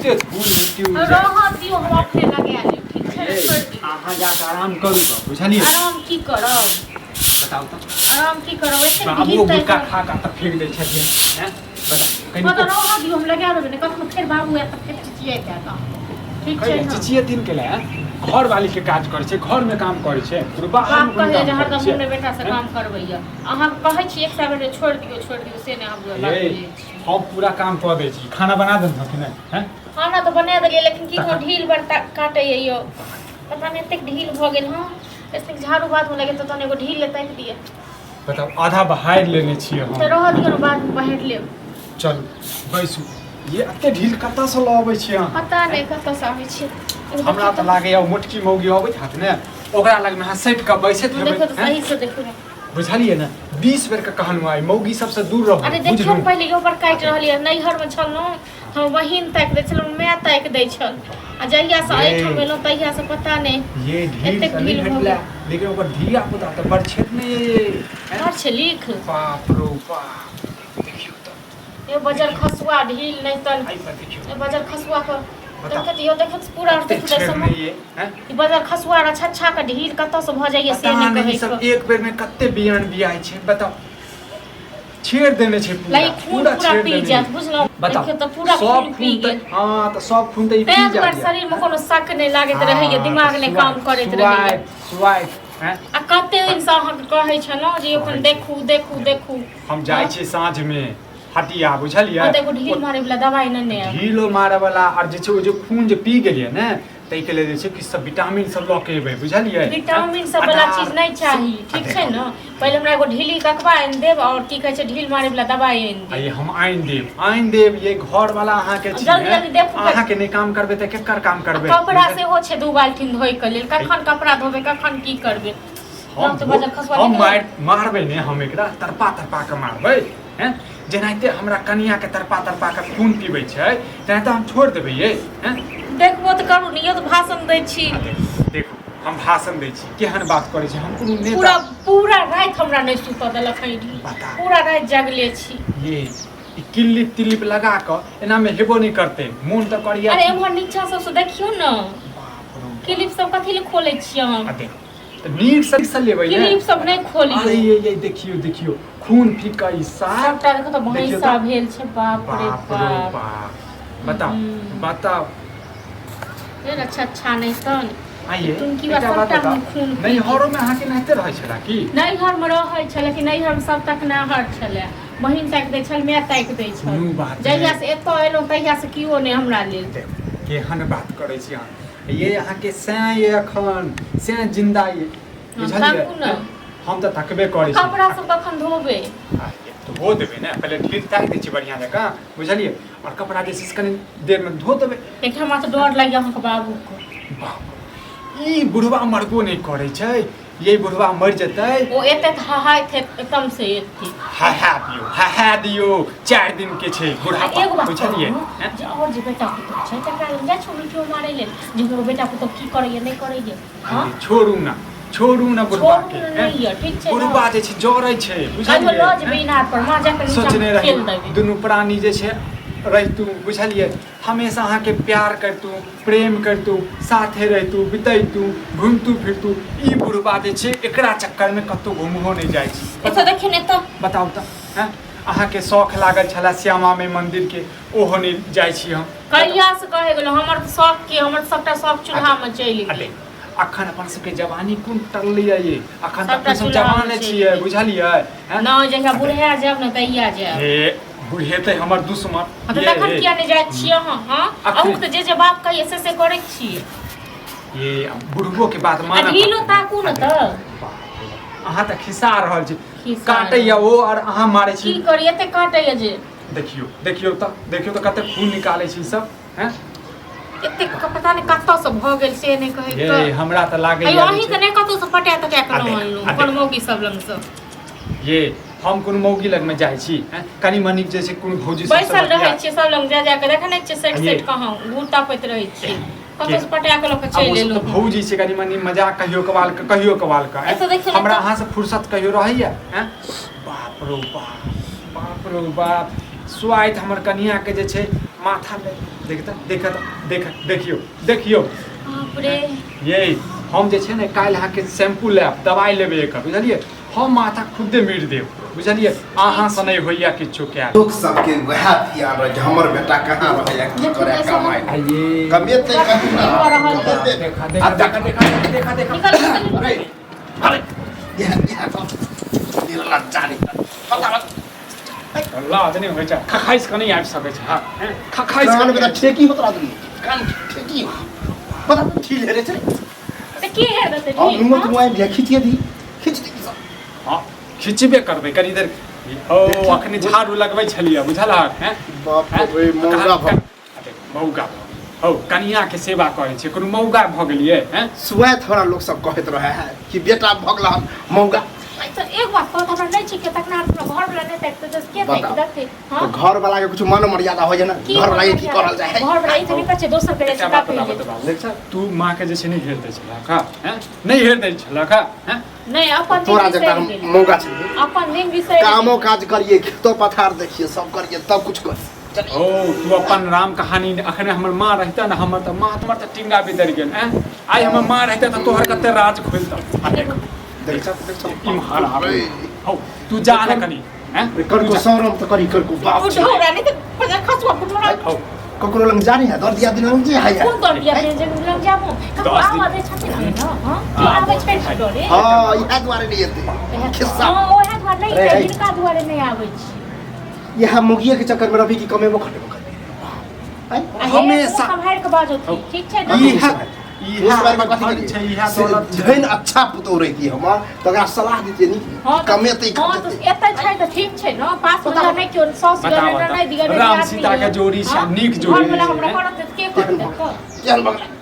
बहुते धूल मिट्टी उड़ि जायत। रहऽ दियौ, हम अपने लगा लेब, ठीक छै ने? छोड़ि दियौ। अहाँ जाके आराम करू गऽ, बुझलियै? आराम की करब? बताउ तऽ। आराम की करब, एतेक बाबुओ ढील गुटखा तऽ खा कऽ तऽ फेंक दै छथिन हैं? बताउ हँ तऽ कनिको रहऽ दियौ, हम लगा देबै ने। कखनो फेर बाबू आयत तऽ फेर चिचियाइत हैत अहाँके, ठीक छै कैला ने? चिचियेथिन कैला हैं? घर वाली के काज करै छै, घर में काम करै छै, कोनो बाहर बाप में कोनो कहैया काम जे करै हरदम छै? हमरे बेटासँ हैं? काम करबैया। अहाँके कहै छी एक सए बेर जे छोड़ि दियौ, छोड़ि दियौ, से नहि अहाँ बात ये बुझै छी। हम पूरा काम कऽ दै छी, खाना बना देलहुँ कि नहि हैं? खाना तऽ बना देलियै, लेकिन की कहू, तखन ढील बड़ काटैया यौ। पता नहि एतेक ढील भऽ गेल हँ। एतेक झाड़ू बादमे लगेतौ, तहन एगो ढील लए ताकि दिअ। बताउ, आधा बहारि लेने छियै तऽ हम। रहऽ दियौ ने, बादमे बहारि लेब। चलू बैसू। ये एते ढील कतऽसँ लऽ अबै छियै अहाँ? पता नहि कतऽसँ आबै छै। एगो हमरा देखियौ तऽ लागैया ओ मोटकी मौगी अबैत हैत ने, ओकरा लगमे अहाँ सटि कऽ बैसैत तऽ हेबै। देखियौ तऽ हैं? सहीसँ देखियौ ने। बुझलियै ने, 20 बेरके कहलहुँ, आइ मौगी सबसँ दूर रहू। अरे देखियौ बुझलहुँ ने, पहिले इहो पर काटि रहल यऽ। नैहरमे छलहुँ, हमर बहिन ताकि दै छल, माय ताकि दै छल, आ जहियासँ ये एहिठाम एलहुँ तहियासँ पता नहि ये ढील एतेक तऽ नहि ढील भऽ भेटलै, गेल। लेकिन ओकर धिया पुता तऽ बड़ छेद नहि ये हैं? बड़ छै लिख। बाप रो बाप, देखियौ तऽ। ये बजर खसुआ ढील नहि तन। एहि पर देखियौ। ये बजर खसुआ के बताउ। देखत यौ, देखत पूरा। कते देखत छेद समय नहि ये हैं? ई बजर खसुआ र छच्छा के ढील कतऽ से भऽ जाइए से पता नहि नहि ई कहै सब के। एक बेर में कते बियान बियाइ छै बताउ। छेड़ देने छै पूरा। लाइक खून पूरा पूरा छेड़ पी देने जायत छै। बुझलहुँ? बताउ। देखियौ तऽ पूरा सब खून पी खून तऽ गेल। हँ तऽ सब खून तऽ ई पी तैं दुआरे जाइए। शरीरमे कोनो शक नहि लागैत रहैए, हँ, दिमाग तऽ नहि काम करैत रहैए। स्वाइप स्वाइप हैं? आ कते दिनसँ अहाँके कहै छलहुँ जे एखन कहै छी। देखू देखू देखू। हम जाइ हँ छी साँझमे हटिया, बुझलियै? हँ तऽ एगो ढील मारै वला दवाइ नेने आयब। ढीलो मारऽ वाला आर जे छै ओ जे खून जे पी गेलियै ने, ताहिके लेल जे छै किछु सब विटामिन सब लऽ के एबै, बुझलियै? विटामिन सब वाला अनार चीज नहि चाही, ठीक छै ने? पहिले हमरा एगो ढीली ककबा आनि देब और की कहै छै, ढील मारे वाला दवाइ आनि देब। आइए हम आनि देब, आनि देब। ये घर वाला अहाँके छी। जल्दी जल्दी देखू। अहाँके नहि काम करबै तऽ केकर काम आ करबै? कपड़ा सेहो छै 2 बाल्टीन धोइ के लेल। कखन कपड़ा धोबै, कखन की करबै? हम तऽ बजल खसुआ हम निकलल। मारि मारबै ने, हम एकरा तड़पा तड़पा के मारबै हैं। जेनाहिते हमरा कनिया के तड़पा तड़पा के खून पीबै छै, तेनाहिते हम छोड़ि देबै ये हैं? देखबो तऽ करू ने यौ, तऽ भाषण दै छी। आ देखू देखू, हम भाषण दै छी, केहन बात करै छी? हम कोनो नेता? पूरा पूरा राति हमरा नहि सुतऽ देलक हँ ई ढील। बता। पूरा राति जगले छी। ये ई किल्लिप तिल्लिप लगा कऽ एनामे हेबो नहि करतै, मोन तऽ करैया। अरे एम्हर नीचा सबसँ देखियौ ने। बाप रौ बाप। क्लिप सब कथी लए खोलै छियै अहाँ? आ देख तऽ नीक से नीक से लेबै ने। क्लिप सब नहि खोलियौ। अरे ये देखियौ देखियौ, खून फीका ई साग। सबटा देखो तऽ। देखियौ भैंसा तऽ। भेल छै, बाप रे बाप रो बाप। बाप, बताउ। हम्म। बताउ। फेर अच्छा अच्छा नहि तन आइए टुनकी एकटा बात सबटा बताउ, खून पी गेल। नैहरोमे अहाँके एनाहिते रहै छलै की? नैहरमे रहै छलै, लेकिन नैहरमे सब तकनाहर छलै। बहिन ताकि दै छल, माय ताकि दै छल। कोनो बात जहिया नहि। से एतऽ एलहुँ तहिया से केओ नहि हमरा लेल। देखू केहन बात करै छी अहाँ। ये अहाँके सैं ये अखन सैं जिन्दा ये, बुझलियै? ताकू ने। हम तऽ तकबे करै छी। कपड़ा सब कखन धोबै? आ, ये धो देबै ने, पहिले ढील ताकि दै छी बढ़िआँ जकाँ, बुझलियै? आओर कपड़ा जे छै से कनि देरमे धो देबै। लेकिन हमरा तऽ डर लगैया अहाँके बाबूके। बाप रे, ई बुढ़वा मरबो नहि करै छै। ये बुढ़वा मरि जेतै। ओ एते तऽ हहाइत हेत, एकदम से एते। हहा दियौ, हहा दियौ, 4 दिन के छै आ बुढ़ापा, एगो बात बुझलियै? कहू हैं? जे और जे बेटा पुतोह छै तकरा लग जाइ छौ उल्टियो मारै लेल जे हमर बेटा पुतोह की करैया नहि करैया? हँ। अरे छोड़ू ना, छोड़ू ना बुढ़वा छोड़ू के ने हैं? नहि यऽ, ठीक छै ने? बुढ़वा जे छै जरै छै, कहियो बुझलियै? लऽ जेबै हैं? इनार पर माँ जाकऽ नीचा सोचने रही खेल देबै। दुनू प्राणी जे छै रहितू, बुझलियै? हमेशा अहाँके प्यार करितू, प्रेम करितू, साथे रहितू, बितैतू, घुमितू फिरतू। ई बुढ़बा जे छै एकरा चक्करमे कतहु घुमहो नहि जाइ छी। एतऽ देखियौ ने एतऽ। बताउ तऽ हैं? अहाँके शौख लागल छलए श्यामा माइ मन्दिरके, ओहो नहि जाइ छी हम। कहिया से कहै गेलहुँ, हमर तऽ शौख के, हमर तऽ सबटा शौख चूल्हामे चलि आ गेल। देख, अखन अपन सबके जवानी कोन टललैया ये, अखन तऽ सबटा अपन सब चूल्हामे जवाने चलि छियै, गेल। बुझलियै हैं? नहि, जहिया बुढ़ा जायब ने तहिया जायब। हे बुढ़ेतै हमर दुश्मन। हँ तऽ ये तखन हे किया नहि जाइ छियै अहाँ? हँ, अखन अहूँके तऽ जे जे बात कहियै से से करै छियै। ये बुढ़बो के बात आ मानऽ ढीलो पड़तै। ताकू ने तऽ। बाप रे बाप, अहाँ तऽ खिस्सा रहल छी। खिस्सा काटैया ओ और अहाँ मारै छी। की करी, एते काटैया जे। देखियौ देखियौ तऽ, देखियौ तऽ कते खून निकालै छी सब हैं। एते पता नहि कतऽ से भऽ गेल से नहि कहै ये तऽ। हमरा तऽ लागैया अयो जे अहीं छै- तऽ नहि कतौ से पटा तटा कऽ आ देख, अनलहुँ आ कोन देख। मौगी सब लग से? ये हम कोनो मौगी लगमे जाइ छी हैं? कनि मनि जे छै कोनो भौजी सबसँ बैसल रहै बतिया- छियै सब लग जा जा कऽ, देखै नहि छियै सेट ये। सेट कहाँ घूर तापैत रहै छियै, कतौ के? से पटा कऽ लऽ कऽ आब चलि ओ सब तऽ एलहुँ। भौजी छै, कनि मनि मजाक कहियो कबाल के, कहियो कबाल के हैं? एतऽ देखियौ ने हमरा तऽ- अहाँसँ फुर्सत कहियो रहैया हैं? बाप रो बाप, बाप रो बाप, स्वाइत हमर कनियाके जे छै माथा में देखता देखता देख देखियो देखियो। बाप रे। ये हम जे छै ने काल्हि अहाँके शैम्पू लेब, दवाइ लेबै एकर, बुझलियै? हम माथा खुदे मीट देब, बुझलियै? अहाँसँ नहि होइया किछो कयल। लोक सबके वएह ध्यान रहै जे हमर बेटा कहाँ रहैया, की करै, कमाइ आइए कमेतै कहीं ना। कमेतै। देखा देखा देखा देखा देखा देखा। निकल निकल। अरे अरे, इएह इएह गप निर्लज्जा नहीं पता बता। लाज नहि होइ छै, खखाइस कऽ नहि आबि सकै छै। हँ, खखाइस कान कऽ में ठेकी होत रहा, कान ठेकी हो पता ठीक हेरे छै। तऽ की हेर देतै? हम ठीक, हिम्मत हाँ? मुआइ दिया खींचिए दी, खींच दी सब। हँ, खिचबे करबै कनी देर। ओ अखने झाड़ू लगबै छलियै, बुझलहक? हैं? बाप हैं? रे, मौगा भऽ अरे, मौगा भऽ हौ, कनियाके सेवा करै छै, कोनो मौगा भऽ गेलियै? हैं? सुबह थोड़ा लोग सब कहैत रहे है कि बेटा भऽ गेला हम मौगा। तऽ एक बात कहत हमरा नहि छै के तकना हमरा घर वाला नहि ताकि तऽ के ताकि बताउ। देतै? तो हाँ? घर वाला के कुछ मान मर्यादा हो जाए ना, की घर वाला के की करल जाए है? घर वाला ई तऽ नहि कहै छै दोसर के एकटा रिश्ता बात कहि बताबऽ देत। तऽ बाबू, देख तू माँ के जे छै नहि हेर दै छलक हँ? हैं? नहि हेर दै छलक हँ? हैं? नहि, अपन दिन तोरा जकाँ बिसरि हम गेली। मौगा छलियै? अपन दिन बिसरि कामो काज करिए, खेतो पथार देखिए, सब करिए, तब कुछ कर। ओ तू अपन राम कहानी। अखने हमर माँ रहता ने, हमर तऽ माँ, हमर तऽ टिंगा बिदरि गेल। हैं? आइ हमर माँ रहता तऽ तोहर कते राज खोलता। आ देख देख देख, इम्हर आबै हौ, तू जा ने कनी। हैं? करको तू जा। शरम तऽ करी करको बाप छै। बुढ़ौरा नहि तऽ पहिले खसुआ बुढ़ौरा। हौ। ककरो लग जानी है दर दिया दिन लग जे है। कोन दर दिया जे लग जाबो? ककरो 10 दिन। आवाज दै छथिन ने? हँ, केओ आबै छै ने डरे। हाँ, इएह दुआरे नहि एतै खिस्सा। हँ, ओएह दुआरे नहि अरे, एतै, है। हिनका दुआरे नहि आबै छी। इएह मुगिए के चक्कर में रवि की कमेबो खटेबो करबे। आ हे, हमेशा। मुँह सम्हारि कऽ बाजू, ठीक छै ने? इएह इएह हमर धन छै, इएह दौलत छै। धन अच्छा पुतोह रहिती हमर तऽ ओकरा सलाह दितियै नीक। हँ तऽ कमेतै हँ तऽ खटेतै। एतऽ छै तऽ ठीक छै ने, पास में नहि केओ सास बताउ, गने बताउ। नहि दिगने। राम सीता के जोड़ी छै, नीक जोड़ी घरवला छै, हमरा हैं? करत तऽ के करत? कर। केहन बगला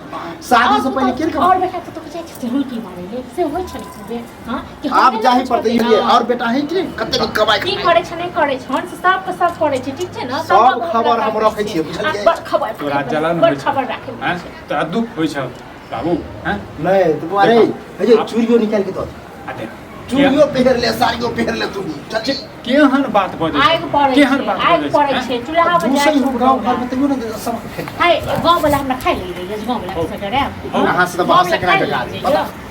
शादी से पहिले केहन और बेटा तो जाइ छै हुलकी मारै ले, से होइ छलै से हां कि हम आब नहि जाही लगै पड़तै छलै ये ना। और बेटा है कि कते नीक कमाइ की खाइ। करै छै नहि करै छै, हम सब के सब करै छै, ठीक छै ने? सब खबर हम रखै छियै, बुझलियै? बड़ खबर तोरा जलन बड़ होइ छौ। खबर राखै हैं? तोरा दुख होइ छौ बाबू? हैं? नहीं तो अरे हे जे चूड़ियो निकाल के दो। आ देख। चूड़ियो पहिर ले, साड़ियो पहिर ले, तू चल। केहन बात बजै आगि छै? पड़ै केहन छै, बात आगि बजै पड़ै छै? छै चूल्हा पर दूसरे जाइ हो छै। गांव घर में तैयो ने सब फेंक। हाय, गाँव वाला हमरा खाइ ले रहियै, गाँव वाला से डरायब। हौ। अहाँ से तऽ बहस गाँव केना वाला के खाइ ले गाली रहियै।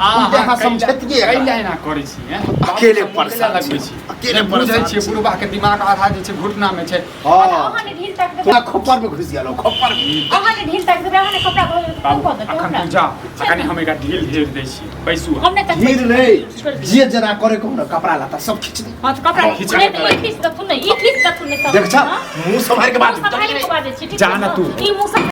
अहाँ अहाँ समझतियै एकरा। कैला एना करै छी? हैं? अकेले बाबू परेशान लगबै छी। छी। अकेले नहि बुझै परेशान छियै छी। बुढ़बा के दिमाग आधा जे छै घुटना में छै। हाँ अहाँ ने ढील ताकि देबै। तोरा खोपर में घुस गेलो, खोपर में। अहाँ ने ढील ताकि देबै, अहाँ ने कपड़ा धो बाबू कऽ देतै अखन हमरा। तू जा, आ कनि हम एकरा ढील ढेर दै छी, बैसू अहाँ। हम नहि तकबै। ढील नहीं, छोड़ि दियौ। जे जना करे को ना कपड़ा लत्ता सब खींच दे। हाँ, तऽ कपड़ा खींच नहि के तऽ ई खींच देथुन ने, ई खींच देथुन ने तब। देख छा हाँ? मुंह संभाल के बात। मुँह सम्हारि कऽ बाजै छी, ठीक जा छै ना ने? तू। ई मुँह सम्हारि